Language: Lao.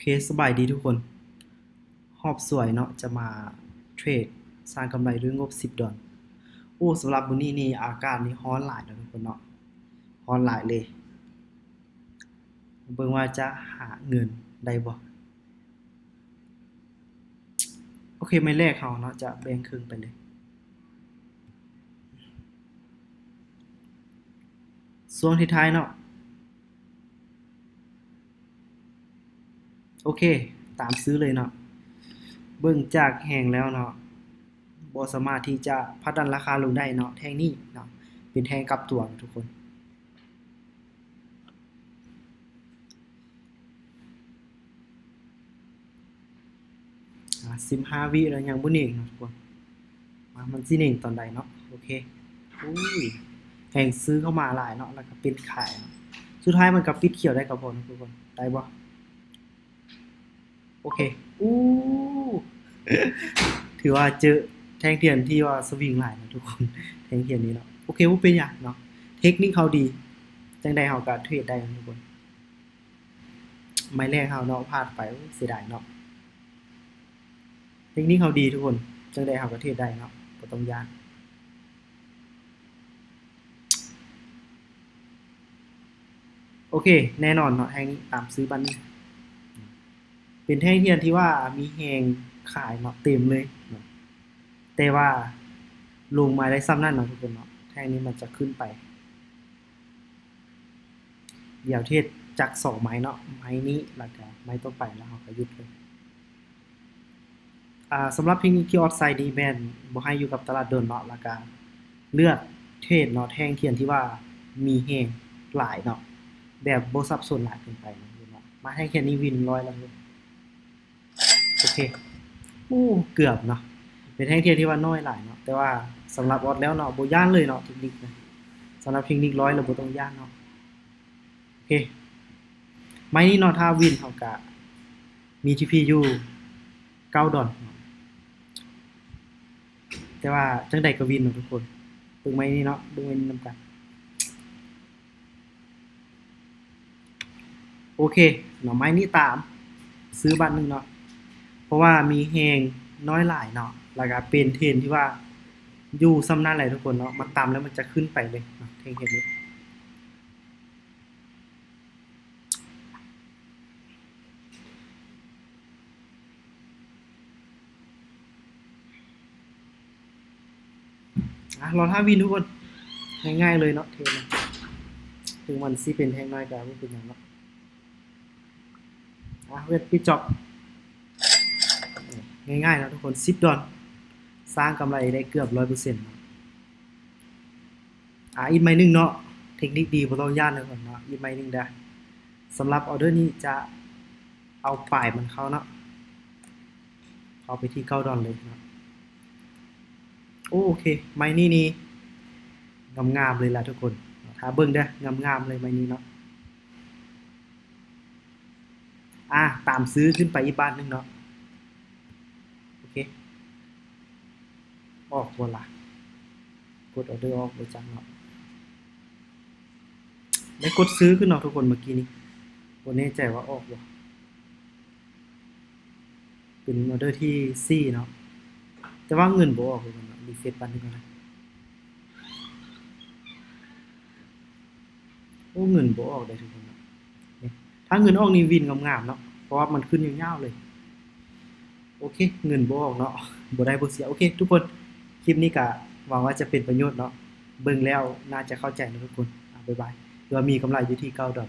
ເຄ ສະບາຍດີທຸກຄົນ. ຮອບສວຍເນາະ ຈະມາເທຣດສ້າງກຳໄລດ້ວຍງົບສິບດອນ. ໂອ້ ສຳລັບມື້ນີ້ນີ້ ອາກາດນີ້ຮ້ອນຫຼາຍເນາະທຸກຄົນເນາະ, ຮ້ອນຫຼາຍເລີຍ. ເບິ່ງວ່າຈະຫາເງິນໄດ້ບໍ່. ໂອເຄ ໄມ້ແລກເຮົາເນາະ ຈະແບ່ງເຄິ່ງໄປເລີຍ. ຊ່ວງທ້າຍໆເນາະ. ໂອເຄ ຕາມຊື້ເລີຍເນາະ. ເບິ່ງຈາກແຮງແລ້ວເນາະ ບໍ່ສາມາດທີ່ຈະຜັກດັນລາຄາລົງໄດ້ເນາະ ແທ່ງນີ້ເນາະ ເປັນແທ່ງກັບຕົວເນາະທຸກຄົນ. ອາ ສິບຫ້າວິແລ້ວຍັງບໍ່ເໜັງເນາະທຸກຄົນ. ມາ ມັນຊິເໜັງຕອນໃດເນາະ. ໂອເຄ ໂອ້ຍ ແຮງຊື້ເຂົ້າມາຫຼາຍເນາະ ແລ້ວກໍປິດຂາຍເນາະ. ສຸດທ້າຍມັນກໍປິດຂຽວໄດ້ກໍພໍເນາະທຸກຄົນ. ໄດ້ບໍ່? ໂອເຄ ໂອ້ ຖືວ່າເຈີແທ່ງທຽນທີ່ວ່າສະວິງຫຼາຍເນາະທຸກຄົນ ແທ່ງທຽນນີ້ເນາະ. ໂອເຄ ບໍ່ເປັນຫຍັງເນາະ ເທັກນິກເຮົາດີ ຈັ່ງໃດເຮົາກໍເທຣດໄດ້ເນາະທຸກຄົນ. ໄມ້ແລກເຮົາເນາະ ພາດໄປ ໂອ້ ເສຍດາຍເນາະ. ເທັກນິກເຮົາດີທຸກຄົນ ຈັ່ງໃດເຮົາກໍເທຣດໄດ້ເນາະ ບໍ່ຕ້ອງຢ້ານ. ໂອເຄ ແນ່ນອນເນາະ ແທ່ງນີ້ຕາມຊື້ບັດນີ້ ເປັນແທ່ງທຽນທີ່ວ່າມີແຮງຂາຍເນາະ ເຕັມເລີຍເນາະ ແຕ່ວ່າລົງມາໄດ້ສ່ຳນັ້ນເນາະທຸກຄົນເນາະ. ແທ່ງນີ້ມັນຈະຂຶ້ນໄປ ດຽວເທຣດຈັກສອງໄມ້ເນາະ ໄມ້ນີ້ ແລ້ວກະໄມ້ຕໍ່ໄປ ແລ້ວເຮົາກະຢຸດເລີຍ. ອາ ສຳລັບເທັກນິກທີ່ອອດໃຊ້ນີ້ແມ່ນບໍ່ໃຫ້ຢູ່ກັບຕະຫຼາດດົນເນາະ ແລ້ວກະເລືອກເທຣດເນາະ ແທ່ງທຽນທີ່ວ່າມີແຮງຫຼາຍເນາະ ແບບບໍ່ສັບສົນຫຼາຍເກີນໄປເນາະ. ມາ ແທ່ງທຽນນີ້ວິນຮ້ອຍແລ້ວ. ໂອເຄ ໂອ້ ເກືອບເນາະ ເປັນແທ່ງທຽນທີ່ວ່ານ້ອຍຫຼາຍເນາະ ແຕ່ວ່າສຳລັບອອດແລ້ວເນາະ ບໍ່ຢ້ານເລີຍເນາະ ເທັກນິກນະ. ສຳລັບເທັກນິກຮ້ອຍແລ້ວບໍ່ຕ້ອງຢ້ານເນາະ. ໂອເຄ ໄມ້ນີ້ເນາະ ຖ້າວິນເຮົາກະມີທີພີຢູ່ເກົ້າດອນເນາະ ແຕ່ວ່າຈັ່ງໃດກໍວິນເນາະທຸກຄົນ. ເບິ່ງໄມ້ນີ້ເນາະ ເບິ່ງໄມ້ນີ້ນຳກັນ. ໂອເຄເນາະ ໄມ້ນີ້ຕາມຊື້ບາດໜຶ່ງເນາະ ເພາະວ່າມີແຮງນ້ອຍຫຼາຍເນາະ ແລ້ວກະເປັນເທຣນທີ່ວ່າຢູ່ສ່ຳນັ້ນແຫຼະທຸກຄົນເນາະ. ມັນຕາມແລ້ວມັນຈະຂຶ້ນໄປເລີຍເນາະ ເທັກນິກນີ້. ອາ ລໍຖ້າວິນທຸກຄົນ ງ່າຍໆເລີຍເນາະ ເທຣນ ເຖິງມັນຊິເປັນແທ່ງນ້ອຍກໍບໍ່ເປັນຫຍັງເນາະ. ອາ ເວດປິດຈອບ ງ່າຍໆເນາະທຸກຄົນ ສິບດອນ ສ້າງກຳໄລໄດ້ເກືອບຮ້ອຍເປີເຊັນເນາະ. ອາ ອີກໄມ້ໜຶ່ງເນາະ ເທັກນິກດີບໍ່ຕ້ອງຢ້ານເດີເນາະ ອີກໄມ້ໜຶ່ງເດີ. ສຳລັບອອເດີນີ້ຈະເອົາປາຍມັນເຂົ້າເນາະ ເຂົ້າໄປທີ່ເກົ້າດອນເລີຍເນາະ. ໂອເຄ ໄມ້ນີ້ນີ້ງາມໆເລີຍລະທຸກຄົນ ຖ້າເບິ່ງເດີ ງາມໆເລີຍໄມ້ນີ້ເນາະ. ອາ ຕາມຊື້ຂຶ້ນໄປອີກບາດໜຶ່ງເນາະ. ໂອເຄ ອອກບໍ່ລະ ກົດອອເດີອອກບໍ່ຈັກເນາະ. ໄດ້ກົດຊື້ຂຶ້ນເນາະທຸກຄົນ ເມື່ອກີ້ນີ້ ບໍ່ແນ່ໃຈວ່າອອກບໍ່. ເປັນອອເດີທີສີ່ເນາະ ແຕ່ວ່າເງິນບໍ່ອອກເລີຍເນາະ. ຣີເຟຣຊບາດໜຶ່ງກ່ອນນະ. ໂອ້ ເງິນບໍ່ອອກເດ້ທຸກຄົນເນາະ. ນີ້ ຖ້າເງິນອອກນີ້ວິນງາມໆເນາະ ເພາະວ່າມັນຂຶ້ນຍາວໆເລີຍ. ໂອເຄ ເງິນບໍ່ອອກເນາະ ບໍ່ໄດ້ບໍ່ເສຍ. ໂອເຄທຸກຄົນ ຄລິບນີ້ກະຫວັງວ່າຈະເປັນປະໂຫຍດເນາະ ເບິ່ງແລ້ວໜ້າຈະເຂົ້າໃຈເນາະທຸກຄົນ. ອາ ບາຍບາຍ ຖືວ່າມີກຳໄລຢູ່ທີ່ເກົ້າດອນ.